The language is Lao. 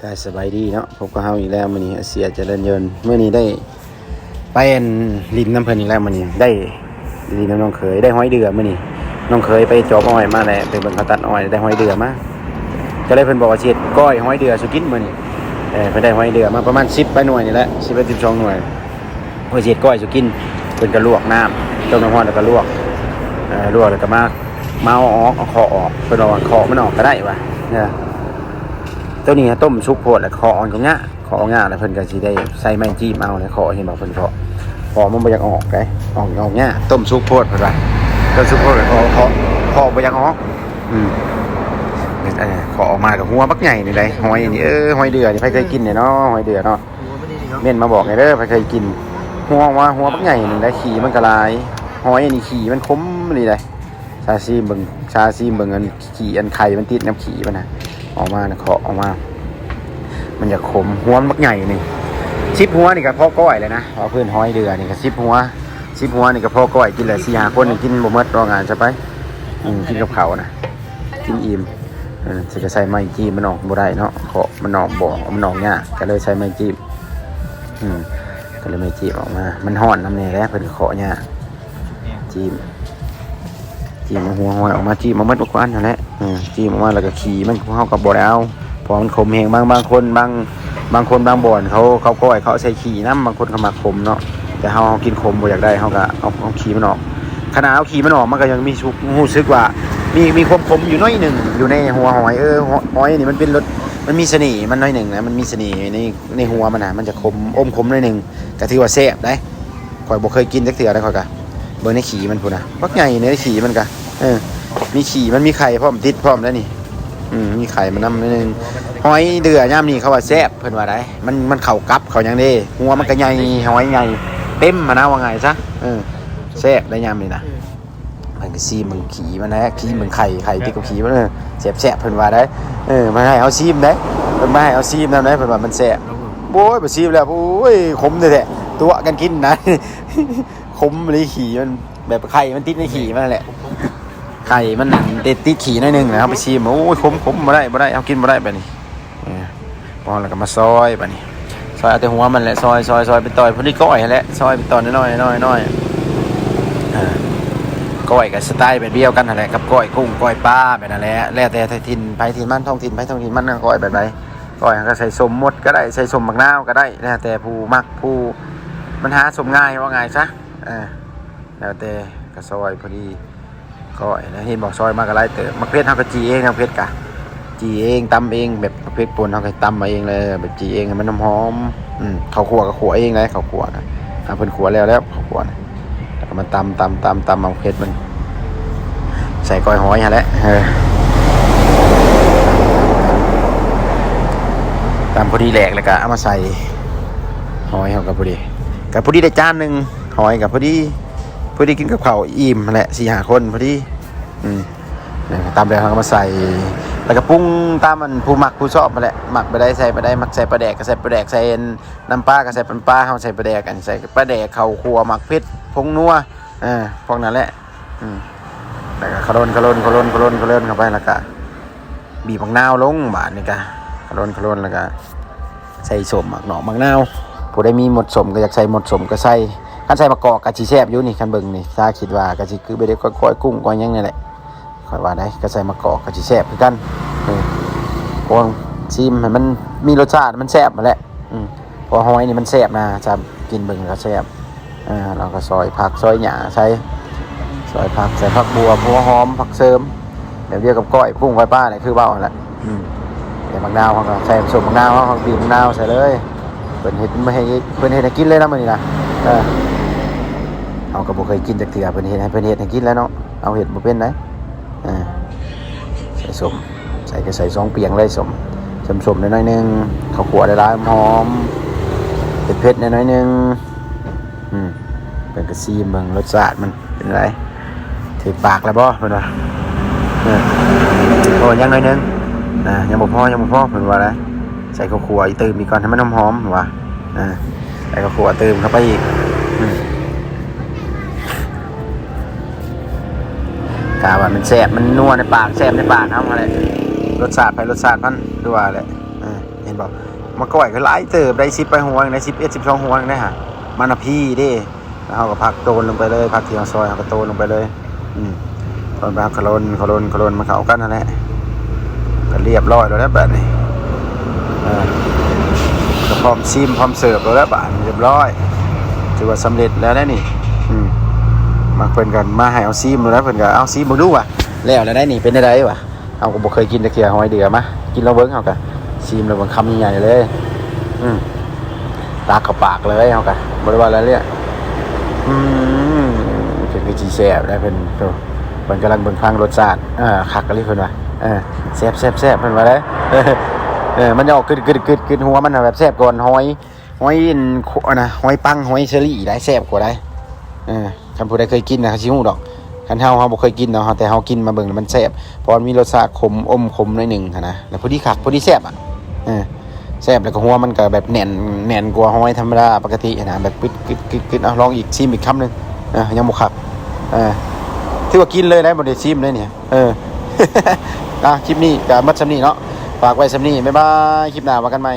ກະສະບາຍດີເນາະ ພົບກັບເຮົາອີກແລ້ວມື້ນີ້ ອາເຊຍຈະເລີນຍົນ. ມື້ນີ້ໄດ້ໄປຫຼິ້ນນຳເພິ່ນອີກແລ້ວ ມື້ນີ້ໄດ້ຫຼິ້ນນຳນ້ອງເຂີຍ ໄດ້ຫອຍເດືອມື້ນີ້. ນ້ອງເຂີຍໄປຈອບອ້ອຍມາແຫຼະ ໄປເບິ່ງເຂົາຕັດອ້ອຍ ໄດ້ຫອຍເດືອມາ ກະເລີຍເພິ່ນບອກວ່າຊິເຮັດກ້ອຍຫອຍເດືອສູ່ກິນມື້ນີ້. ເອີ ເພິ່ນໄດ້ຫອຍເດືອມາປະມານສິບປາຍໜ່ວຍນີ້ແຫຼະ ສິບປາຍສິບສອງໜ່ວຍ. ເພິ່ນຊິເຮັດກ້ອຍສູ່ກິນ ເພິ່ນກະລວກນ້ຳ ຕົ້ມນ້ຳຮ້ອນແລ້ວກະລວກ ເອີ ລວກແລ້ວກະມາ ມາເອົາອອກ ເອົາເຄາະອອກ ເພິ່ນວ່າເຄາະມັນອອກກະໄດ້ວ່າ. ເອີ ໂຕນີ້ຕົ້ມສຸກໂພດແລ້ວເຄາະອອກຍາກ ເຄາະອອກຍາກ ແລ້ວເພິ່ນກະຊິໄດ້ໃຊ້ໄມ້ຈີ້ມເອົາແລ້ວເຄາະ ເຫັນບໍ່ ເພິ່ນເຄາະ ເພາະວ່າມັນບໍ່ຢາກອອກເດ້ ອອກ ອອກຍາກ ຕົ້ມສຸກໂພດເພິ່ນວ່າ ຕົ້ມສຸກໂພດແລ້ວເຄາະ ເຄາະ ເຄາະບໍ່ຢາກອອກ. ອືມ ເອີ ເຄາະອອກມາກະຫົວບັກໃຫຍ່ນີ້ໄດ໋ ຫອຍນີ້ ເອີ ຫອຍເດືອນີ້ ໃຜເຄີຍກິນແດ່ເນາະ ຫອຍເດືອເນາະ. ເມັ້ນມາບອກແດ່ເດີ ໃຜເຄີຍກິນ ຫົວ ຫົວ ຫົວບັກໃຫຍ່ໜຶ່ງໄດ໋ ຂີ້ມັນກະຫຼາຍ ຫອຍອັນນີ້ຂີ້ມັນຂົມອີ່ຫຼີໄດ໋. ຊາຊີມເບິ່ງ ຊາຊີມເບິ່ງອັນຂີ້ ອັນໄຂ່ມັນຕິດນຳຂີ້ມັນນະ ອອກມານະ ເຄາະອອກມາ ມັນຢາກຂົມ ຫົວມັນບັກໃຫຍ່ນີ້ ສິບຫົວນີ້ກະພໍກ້ອຍແລ້ວນະ ວ່າພື້ນຫອຍເດືອນີ້ກະສິບຫົວ ສິບຫົວນີ້ກະພໍກ້ອຍກິນແຫຼະ ສີ່ຫ້າຄົນນີ້ກິນບໍ່ໝົດ ວ່າງ່າຍຊະໄປ. ອືມ ກິນກັບເຂົ້ານະ ກິນອີ່ມ. ເອີ ຊິກະໃຊ້ໄມ້ຈີ້ມມັນອອກບໍ່ໄດ້ເນາະ ເຄາະມັນອອກບໍ່ ມັນອອກຍາກ ກະເລີຍໃຊ້ໄມ້ຈີ້ມ. ອືມ ກະເລີຍໄມ້ຈີ້ມອອກມາ ມັນຮ້ອນນຳແດ່ແຫຼະ ເພິ່ນກະເຄາະຍາກ ຈີ້ມ ຈີ້ມເອົາຫົວຫອຍອອກມາ ຈີ້ມເອົາໝົດທຸກອັນຫັ້ນແຫຼະ. ເອີ ຈີ້ມອອກມາແລ້ວກະຂີ້ມັນ ພວກເຮົາກະບໍ່ໄດ້ເອົາ ເພາະວ່າມັນຂົມແຮງ. ບາງ ບາງຄົນ ບາງ ບາງຄົນບາງບ່ອນເຂົາ ເຂົາກ້ອຍເຂົາເອົາໃສ່ຂີ້ນຳ ບາງຄົນເຂົາມັກຂົມເນາະ ແຕ່ເຮົາ ເຮົາກິນຂົມບໍ່ຢາກໄດ້ ເຮົາກະເອົາ ເອົາຂີ້ມັນອອກ. ຂະໜາດເອົາຂີ້ມັນອອກ ມັນກະຍັງມີສຸກ ຮູ້ສຶກວ່າມີ ມີຄວາມຂົມຢູ່ໜ້ອຍໜຶ່ງ ຢູ່ໃນຫົວຫອຍ. ເອີ ຫ- ຫອຍນີ້ມັນເປັນລົດ ມັນມີສະເໜ່ມັນໜ້ອຍໜຶ່ງນະ ມັນມີສະເໜ່ໃນ ໃນຫົວມັນນະ ມັນຈະຂົມ ອົມຂົມໜ້ອຍໜຶ່ງ ກະຖືວ່າແຊບໄດ໋. ຂ້ອຍບໍ່ເຄີຍກິນຈັກເທື່ອເດ້ ຂ້ອຍກະເບິ່ງໃນຂີ້ມັນພຸ້ນນະ ບັກໃຫຍ່ໃນຂີ້ມັນກະ. ເອີ ມີຂີ້ມັນ ມີໄຂ່ພ້ອມ ຕິດພ້ອມໄດ໋ນີ້. ອືມ ມີໄຂ່ມານຳໜ້ອຍໜຶ່ງ. ຫອຍເດືອຍາມນີ້ເຂົາວ່າແຊບ ເພິ່ນວ່າໄດ໋ ມັນ ມັນເຂົ້າກັບເຂົ້າຫຍັງເດ້ ຫົວມັນກະໃຫຍ່ ຫອຍໃຫຍ່ ເຕັມຫັ້ນນະ ວ່າງ່າຍຊະ. ເອີ ແຊບໄດ໋ຍາມນີ້ນະ. ເພິ່ນກະຊີມເບິ່ງຂີ້ມັນແຫຼະ ຊີມເບິ່ງໄຂ່ ໄຂ່ຕິດກັບຂີ້ມັນ. ເອີ ແຊບໆ ເພິ່ນວ່າໄດ໋. ເອີ ມາໃຫ້ເຮົາຊີມໄດ໋ ເພິ່ນມາໃຫ້ເຮົາຊີມນຳໄດ໋ ເພິ່ນວ່າມັນແຊບ. ໂອ້ຍ ໄປຊີມແລ້ວ ໂອ້ຍ ຂົມແທ້ໆ ຕົວະກັນກິນນະ ຂົມອີ່ຫຼີ ຂີ້ມັນ ແບບໄຂ່ມັນຕິດໃນຂີ້ມັນຫັ້ນແຫຼະ ໄຂ່ມັນຕິດ ຕິດຂີ້ໜ້ອຍໜຶ່ງນະ. ເຮົາໄປຊີມ ໂອ້ຍ ຂົມໆ ບໍ່ໄດ້ ບໍ່ໄດ້ ເຮົາກິນບໍ່ໄດ້ບາດນີ້. ເອີ ພໍແລ້ວກະມາຊອຍບາດນີ້ ຊອຍເອົາແຕ່ຫົວມັນແຫຼະ ຊອຍ ຊອຍ ຊອຍເປັນຕອນ ພໍດີກ້ອຍຫັ້ນແຫຼະ ຊອຍເປັນຕອນນ້ອຍໆ ນ້ອຍໆ. ເອີ ກ້ອຍກະສະໄຕແບບດຽວກັນຫັ້ນແຫຼະ ກັບກ້ອຍກຸ້ງ ກ້ອຍປາ ແບບນັ້ນແຫຼະ ແລ້ວແຕ່ທ້ອງຖິ່ນ ໃຜຖິ່ນມັນ ທ້ອງຖິ່ນໃຜທ້ອງຖິ່ນມັນ ກ້ອຍແບບໃດ. ກ້ອຍເຮົາກະໃສ່ສົ້ມມົດກະໄດ້ ໃສ່ສົ້ມໝາກນາວກະໄດ້ ແລ້ວແຕ່ຜູ້ມັກ ຜູ້ ມັນຫາສົ້ມງ່າຍ ເວົ້າງ່າຍຊະ. ເອີ ແລ້ວແຕ່ ກະຊອຍພໍດີ ກ້ອຍນະ ເຫັນບໍ່ ຊອຍມາກະຫຼາຍເຕີບ. ໝາກເຜັດເຮົາກະຈີ່ເອງ ໝາກເຜັດກະຈີ່ເອງ ຕຳເອງ ແບບໝາກເຜັດປົ່ນເຮົາກະຕຳເອົາເອງເລີຍ ແບບຈີ່ເອງໃຫ້ມັນຫອມໆ. ອືມ ເຂົ້າຂົ້ວກະຂົ້ວເອງໄດ໋ ເຂົ້າຂົ້ວນະ ຫາເພິ່ນຂົ້ວແລ້ວແລ້ວ ເຂົ້າຂົ້ວນະ ແລ້ວກະມາຕຳ ຕຳ ຕຳ ຕຳໝາກເຜັດມັນ ໃສ່ກ້ອຍຫອຍຫັ້ນແຫຼະ. ເອີ ຕຳພໍດີແຫຼກ ແລ້ວກະເອົາມາໃສ່ຫອຍເຮົາກະພໍດີ ກະພໍດີໄດ້ຈານໜຶ່ງ ຫອຍກະພໍດີ ພໍດີກິນກັບເຂົ້າອີ່ມຫັ້ນແຫຼະ ສີ່ຫ້າຄົນພໍດີ. ອືມ ຕຳແລ້ວເຮົາກະມາໃສ່ ແລ້ວກະປຸງຕາມອັນຜູ້ມັກຜູ້ຊອບຫັ້ນແຫຼະ ມັກແບບໃດໃສ່ແບບໃດ ມັກໃສ່ປາແດກກະໃສ່ປາແດກ ໃສ່ອັນ ນ້ຳປາກະໃສ່ນ້ຳປາ ເຮົາໃສ່ປາແດກ ອັນນີ້ໃສ່ປາແດກ ເຂົ້າຂົ້ວ ໝາກເຜັດ ຜົງນົວ ເອີ ພວກນັ້ນແຫຼະ. ອືມ ແລ້ວກະຂະຫຼົ່ນ ຂະຫຼົ່ນ ຂະຫຼົ່ນ ຂະຫຼົ່ນ ຂະຫຼົ່ນເຂົ້າໄປ ແລ້ວກະ ບີບໝາກນາວລົງ ບາດນີ້ກະຂະຫຼົ່ນ ຂະຫຼົ່ນ ແລ້ວກະໃສ່ສົ້ມ ໝາກນອກ ໝາກນາວ ຜູ້ໃດມີໝົດສົ້ມກະຢາກໃສ່ໝົດສົ້ມກະໃສ່ ຄັນໃສ່ໝາກກອກກະຊິແຊບຢູ່ນີ້ ຄັນເບິ່ງນີ້ ຊາຄິດວ່າກະຊິຄືໄປເດ້ ກ້ອຍກຸ້ງ ກ້ອຍຫຍັງນີ້ແຫຼະ ຂ້ອຍວ່າໄດ໋ ກະໃສ່ໝາກກອກກະຊິແຊບຄືກັນ. ເອີ ໂອ້ ຊີມໃຫ້ມັນມີລົດຊາດ ມັນແຊບຫັ້ນແຫຼະ. ອືມ ເພາະຫອຍນີ້ມັນແຊບນະ ຊາກິນເບິ່ງກະແຊບ. ເອີ ເຮົາກະຊອຍຜັກຊອຍຫຍ້າໃສ່ ຊອຍຜັກໃສ່ ຜັກບົ່ວ ຫົວຫອມ ຜັກເສີມ ແບບດຽວກັບກ້ອຍກຸ້ງກ້ອຍປານີ້ຄືເວົ້າຫັ້ນແຫຼະ. ອືມ ແລ້ວໝາກນາວເຮົາກະໃສ່ ສົ້ມໝາກນາວເຮົາ ເຮົາກະບີບໝາກນາວໃສ່ເລີຍ. ເພິ່ນເຮັດມາໃຫ້ ເພິ່ນເຮັດໃຫ້ກິນເລີຍນະມື້ນີ້ນະ. ເອີ ເຮົາກະບໍ່ເຄີຍກິນຈັກເທື່ອ ເພິ່ນເຮັດໃຫ້ ເພິ່ນເຮັດໃຫ້ກິນແລ້ວເນາະ ເຮົາເຮັດບໍ່ເປັນໃດ໋. ເອີ ໃສ່ສົ້ມ ໃສ່ກະໃສ່ສອງປຽງເລີຍ ສົ້ມ ສົ້ມໆ ໜ້ອຍໆ ໜຶ່ງ ເຂົ້າຂົ້ວຫຼາຍໆ ຫອມໆ ເຜັດໆ ໜ້ອຍໆ ໜຶ່ງ. ອືມ ເພິ່ນກະຊີມເບິ່ງລົດຊາດມັນເປັນໃດ ຖືກປາກແລ້ວບໍ່ ເພິ່ນວ່າ. ເອີ ໂອ້ ຍັງໜ້ອຍໜຶ່ງ ອ່າ ຍັງບໍ່ພໍ ຍັງບໍ່ພໍ ເພິ່ນວ່າໄດ໋. ໃສ່ເຂົ້າຂົ້ວອີກຕື່ມອີກກ່ອນ ໃຫ້ມັນຫອມໆ ວ່າ ເອີ ໃສ່ເຂົ້າຂົ້ວຕື່ມເຂົ້າໄປອີກ. ອືມ ກະວ່າມັນແຊບ ມັນນົວໃນປາກ ແຊບໃນປາກເຮົາຫັ້ນແຫຼະ ລົດຊາດໃຜລົດຊາດມັນ ຄືວ່າແຫຼະ. ເອີ ເຫັນບໍ່? ໝາກກ້ອຍກໍຫຼາຍເຕີບ ໄດ້ສິບປາຍຫົວ ໄດ້ສິບເອັດ ສິບສອງຫົວໄດ້ຫາ ມັນນະພີເດ້. ແລ້ວເຮົາກໍພັກໂຕນລົງໄປເລີຍ ຜັກທີ່ເຮົາຊອຍ ເຮົາກໍໂຕນລົງໄປເລີຍ. ອືມ ຕອນໄປເຮົາກໍລົນ ກໍລົນ ກໍລົນ ມັນເຂົ້າກັນຫັ້ນແຫຼະ ກໍລຽບຮ້ອຍແລ້ວແຫຼະບາດນີ້. ເອີ ກໍພ້ອມຊີມ ພ້ອມເສີບແລ້ວແຫຼະບາດນີ້ ລຽບຮ້ອຍ ຖືວ່າສຳເລັດແລ້ວເດ້ນີ້. ອືມ ມັກເພິ່ນກໍມາໃຫ້ເຮົາຊີມແລ້ວ ເພິ່ນກໍເອົາຊີມເບິ່ງດູວ່າ ແລ້ວແລ້ວໄດ໋ນີ້ ເປັນຈັ່ງໃດວະ? ເຮົາກໍບໍ່ເຄີຍກິນຈັກເທື່ອ ຫອຍເດືອ ມາກິນລອງເບິ່ງ. ເຮົາກໍຊີມລະເບິ່ງຄຳໃຫຍ່ໆເລີຍ. ອືມ ຕັກເຂົ້າປາກເລີຍ ເຮົາກໍບໍ່ໄດ້ວ່າລາຍລະອຽດ. ອືມ ເພິ່ນຄືຊິແຊບໄດ໋ ເພິ່ນ ໂອ້ ເພິ່ນກຳລັງເບິ່ງຟັງລົດຊາດ. ເອີ ຄັກອີ່ຫຼີເພິ່ນວ່າ ເອີ ແຊບໆໆ ເພິ່ນວ່າໄດ໋. ເອີ ມັນຈະອອກກຶດໆໆ ຫົວມັນນະແບບແຊບກ່ອນ ຫອຍ ຫອຍອັນ ອັນນະ ຫອຍປັງ ຫອຍເຊີຣີໄດ໋ ແຊບກວ່າໄດ໋. ເອີ ຄັນຜູ້ໃດເຄີຍກິນນະ ເຂົາຊິຮູ້ດອກ. ຄັນເຮົາ ເຮົາບໍ່ເຄີຍກິນເນາະ ເຮົາ ແຕ່ເຮົາກິນມາເບິ່ງແລ້ວມັນແຊບ ເພາະມັນມີລົດຊາດຂົມ ອົມຂົມໜ້ອຍໜຶ່ງຫັ້ນນະ ແລ້ວພໍດີຄັກ ພໍດີແຊບອະ. ເອີ ແຊບ ແລ້ວກໍຫົວມັນກໍແບບແໜ້ນ ແໜ້ນກວ່າຫອຍທຳມະດາປົກກະຕິຫັ້ນນະ ແບບກຶດໆໆ. ເອົາ ລອງອີກ ຊີມອີກຄຳໜຶ່ງ. ເອີ ຍັງບໍ່ຄັກ. ເອີ ຖືວ່າກິນເລີຍໄດ໋ ບໍ່ໄດ້ຊີມເລີຍນີ້. ເອີ ອ່ະ ຄລິບນີ້ກໍໝົດສ່ຳນີ້ເນາະ ຝາກໄວ້ສ່ຳນີ້ ບາຍບາຍ ຄລິບໜ້າວ່າກັນໃໝ່.